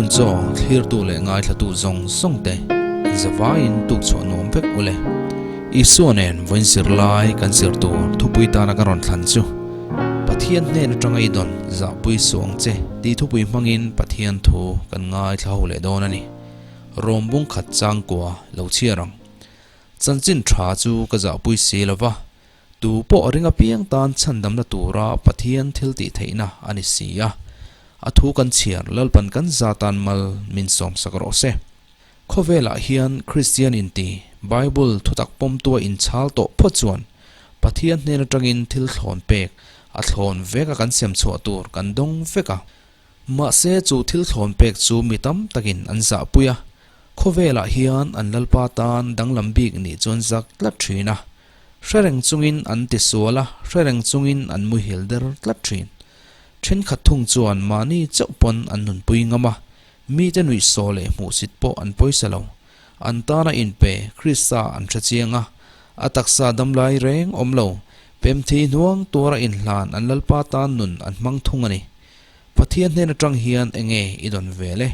Nun chaw thlirtu leh ngaithlatu zawng zawng te zavaiin tuk chhuah nuam vek ule. Isua nen vawiin zir lai kan zir tur thupui tana kan rawn thlan chu Pathian hnen atanga i dawn zahpui suh ang che tih thupui hmangin Pathian thu kan ngaithla ho leh dawn a ni. Rawm bung khat changkua lo chhiar ang. Chanchin tha chu ka zahpui si lova, Tu pawh ring apiang tan chhandamna tura Pathian thil tih theihna a ni si a, a thu kan chhiar Lalpan kan za tan mal min sawmsak rawh se. Khawvelah hian Kristian inti, Bible thutak pawmtua inchhal tawh phawt chuan Pathian hnen atangin thil thlawn pek, a thlawn veka kan sem chhuah tur kan dawng vek a. Mahse chu thil thlawn pek chu mi tam takin an zahpui a, khawvelah hian an Lalpa tan danglam bik nih chuan zak tlat thin a. Hre reng chungin an ti sual a, hre reng chungin an muhil der tlat thin. Thenkhat thung chuan mahni chauh pawn an nunpui ngam a, mite nuihsaw leh hmuhsit pawh an pawisa lo. An tana inpe Krista an hre chiang a, a taksa damlai reng awm lo, pemthi hnuang tuara inhlan an Lalpa tan nun an hmang thung a ni. Pathian hnen atang hian enge i dawn vel e?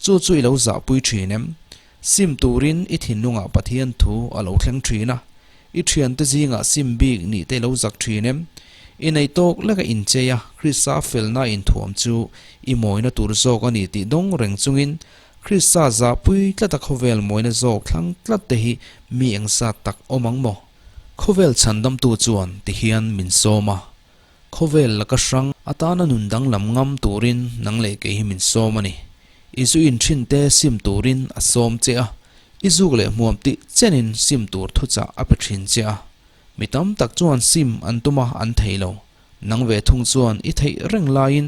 Chu chu i lo zahpui thin em? Sim turin i thinlungah Pathian thu a lo thleng thin a, i thiante zingah sim bik nih te lo zak thin em? I nei tawk leka inchei a, Krista felna inthuam chu i mawina tur zawk a ni tih dawng reng chungin Krista zahpui tlata khawvel mawina zawk thlang tlat te hi mi engzat tak awm ang maw? Khawvel chhandamtu chuan tihian min sawm a, Khawvel laka hrang atana nun danglam ngam turin nang leh kei hi min sawm a ni. I zu in thin te sim turin a sawm che a, i zuk leh hmuam tih chenin sim tur thuchah a pe thin che a. Mi tam tak chuan sim an tum a, an thei lo. Nang ve thung chuan i theih reng laiin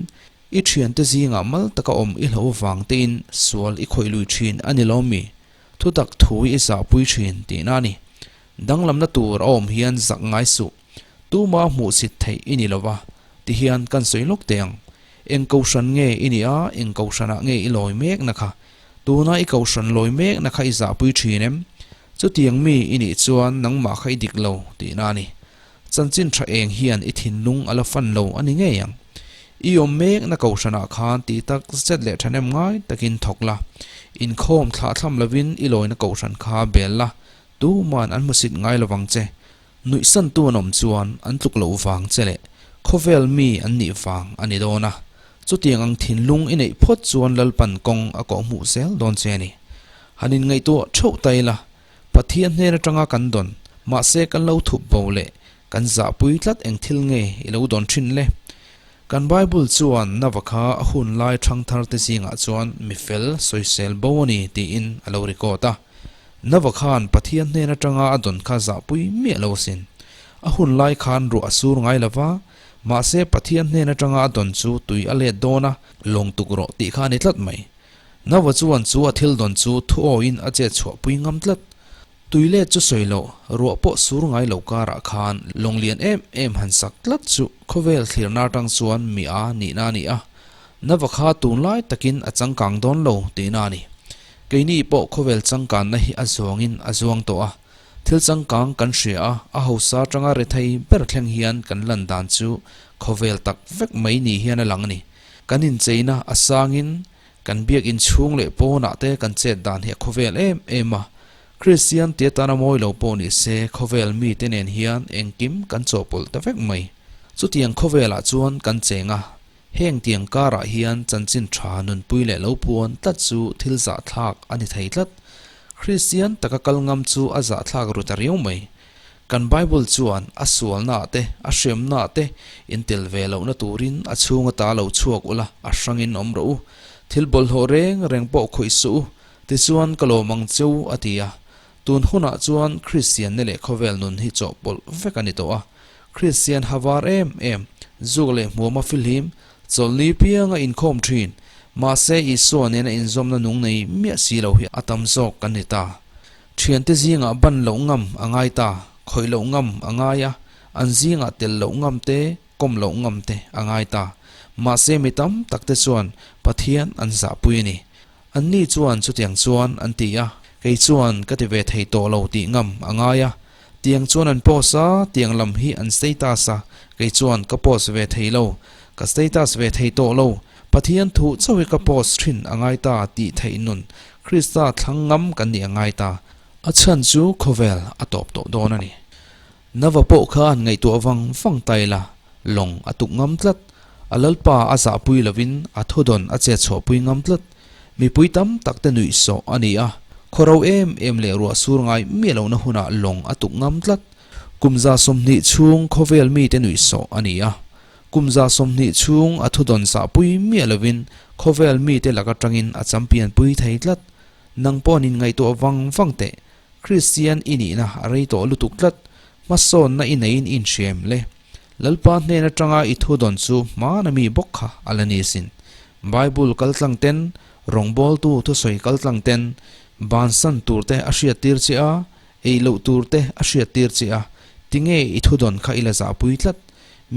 i thiante zingah mal taka awm i hlo vang tein sual i khawih lui thin a ni lo mi? Thutak thu i zahpui thin tihna a ni. Danglamna tur a awm hian zak ngai suh. Tuma hmuhsit theih i ni lova, tihian kan sawi lawk teh ang. Eng kohhran nge i nih a, eng kohhranah nge i lawi mekna kha? Tuna i kohhran lawi mekna kha i zahpui thin em? Chutiang mi i nih chuan nangmah kha i dik lo tihna a ni. Chanchin tha eng hian i thinlung a la fan lo a ni ngei ang. I awm mekna kohhranah khan tih tak zet leh thahnem ngai takin thawk la. Inkhawm thlahthlam lovin i lawina kohhran kha bel la, tuman an hmusit ngai lovang che. Nuihsantu an awm chuan an tluk loh vang che leh khawvel mi an nih vang a ni dawn a, chutiang ang thinlung i neih phawt chuan Lalpan kawng a kawh hmuh zel dawn che a ni. Han inngaihtuah theuh ta ila, Pathian hnen atanga kan dawn, mahse kan lo thup bo leh kan zahpui tlat eng thil nge i lo dawn thin le? Kan Bible chuan Nava kha a hun lai thangthar te zingah chuan mi fel sawisel bo a ni tiin a lo record a. Nava khan Pathian hnen atanga a dawn kha zahpui miah lo asin. A hun lai khan ruah a sur ngai lo va, mahse Pathian hnen atanga a dawn chu tui a let dawn a, lawng tuk rawh tih kha a ni tlat mai. Nava chuan chu a thil dawn chu thu awiin a chet chhuahpui ngam tlat. Tui let chu sawi loh, ruah pawh sur ngai lo karah khan lawng lian em em han sak tlat chu khawvel thlirna atang chuan mi a nihna a ni a. Nava kha tunlai takin a changkang dawn lo tihna a ni. Keini pawh khawvel changkanna hi a zawngin a zuang tawh a, thil changkang kan hria a, a hausa atanga rethei ber thleng hian kan lan dan chu khawvel tak vek mai ni hian a lang a ni. Kan incheina a sangin kan biak inchhung leh pawnah te kan chet dan hi a khawvel em em a, Kristian tia tana mawi lo pawh ni se khawvel mite nen hian engkim kan chawhpawlh ta vek mai. Chutiang khawvelah chuan kan cheng a, Heng tiang karah hian chanchin tha nunpui leh lo puan tlat chu thil zahthlak a ni thei tlat. Kristian taka kal ngam chu a zahthlak ru ta riau mai. Kan Bible chuan a sualnaah te, a hremnaah te intel ve lohna turin a chhunga ta lo chhuak ula, a hrangin awm rawh u. Thil bawlhhlawh reng reng pawh khawih suh u, tichuan ka lawm ang cheu a ti a. Tun hunah chuan Kristianna leh khawvel nun hi chawhpawlh vek a ni tawh a. Kristian ha var em em, zuk leh hmuam a filhim, chawlhni pianga inkhawm thin, mahse Isua nena inzawmna nung nei miah si lo hi a tam zawk kan ni ta. Thiante zingah ban loh ngam a ngai ta, khawih loh ngam a ngai a, an zingah tel loh ngam te, kawm loh ngam te a ngai ta. Mahse mi tam tak te chuan Pathian an zahpui a ni. Anni chuan chutiang chuan an ti a, kei chuan ka ti ve thei tawh lo tih ngam a ngai a. Tiang chuan an post a, tiang lam hi an status a, kei chuan ka post ve thei lo, ka status ve thei tawh lo. Pathian thu chauh hi ka post thin a ngai ta tih theih nun Krista thlang ngam kan nih a ngai ta. A chhan chu khawvel a tawp tawh dawn a ni. Nava pawh kha an ngaihtuah vang vang ta ila, lawng a tuk ngam tlat. A lalpa a zahpui lovin a thudawn a chet chhuahpui ngam tlat. Mipui tam tak te nuih sawh a ni a, khawro em em leh ruah sur ngai miah lohna hunah lawng a tuk ngam tlat. Kum 120 chhung khawvel mite nuih sawh a ni a, kum 120 chhung a thudawn zahpui miah lovin khawvel mite lak atangin a champion pui thei tlat. Nang pawh an inngaihtuah vang vang teh. Kristian i nihna a rei tawh lutuk tlat, hmasawnna i neiin i inhriam le. Lalpa hnen atanga i thudawn chu hmana mi bawk kha a la ni sin. Bible kaltlang ten, rawngbawltu thusawi kaltlang ten, bansan tur te a hriattir che a, ei loh tur te a hriattir che a, tinge i thudawn kha i la zahpui tlat?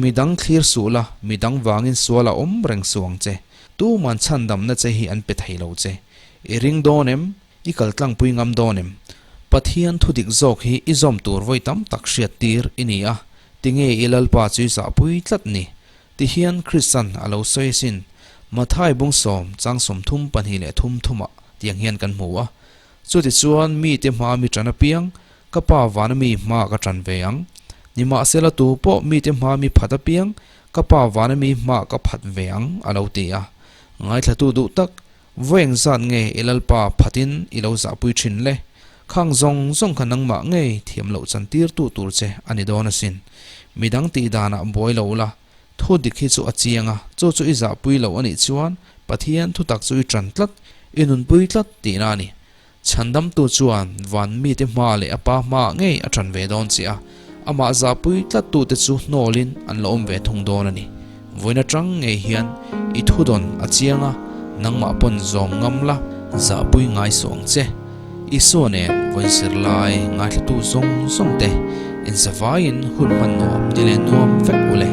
Midang thlir suh la, midang vangin sual a awm reng suh ang che. Tuman chhandamna che hi an pe thei lo che. I ring dawn em? I kal tlangpui ngam dawn em? Pathian thu dik zawk hi i zawm tur vawi tam tak hriat tir i ni a, tinge i Lalpa chu i zahpui tlat ni? Tihian Kristan a lo sawi asin. Mathai bung sawm chang 32 thumah tiang hian kan hmu a. Chutichuan mite hmaa mi ṭan apiang, ka Pa vana mi hmaa ka ṭan ve ang. Nimahsela tu pawh mite hmaa mi phat apiang, ka Pa vana mi hmaa ka phat ve ang, a lo ti a. Ngaithlatu duh tak, Vawi engzat nge i Lalpa phatin i lo zahpui thin le? Khang zawng zawng kha nangmah ngei thiam loh chantirtu tur che a ni dawn asin. Midang tih danah buai lo la, thu dik hi chu a chiang a, chu chu i zahpui loh a nih chuan Pathian thutak chu i ṭan tlat, i nunpui tlat tihna a ni. Chhandamtu chuan van mite hma leh a pa hmaah ngei a ṭan ve dawn che a, amah zahpui tlattute chu hnawlin an la awm ve thung dawn a ni. Vawiin aṭang ngei hian i thudawn a chiang a, nangmah pawn zawm ngam la, zahpui ngai suh ang che. Isua nen vawiin zir lai ngaithlatu zawng zawng te inzavaiin hun hman nuam ni leh nuam vek u le.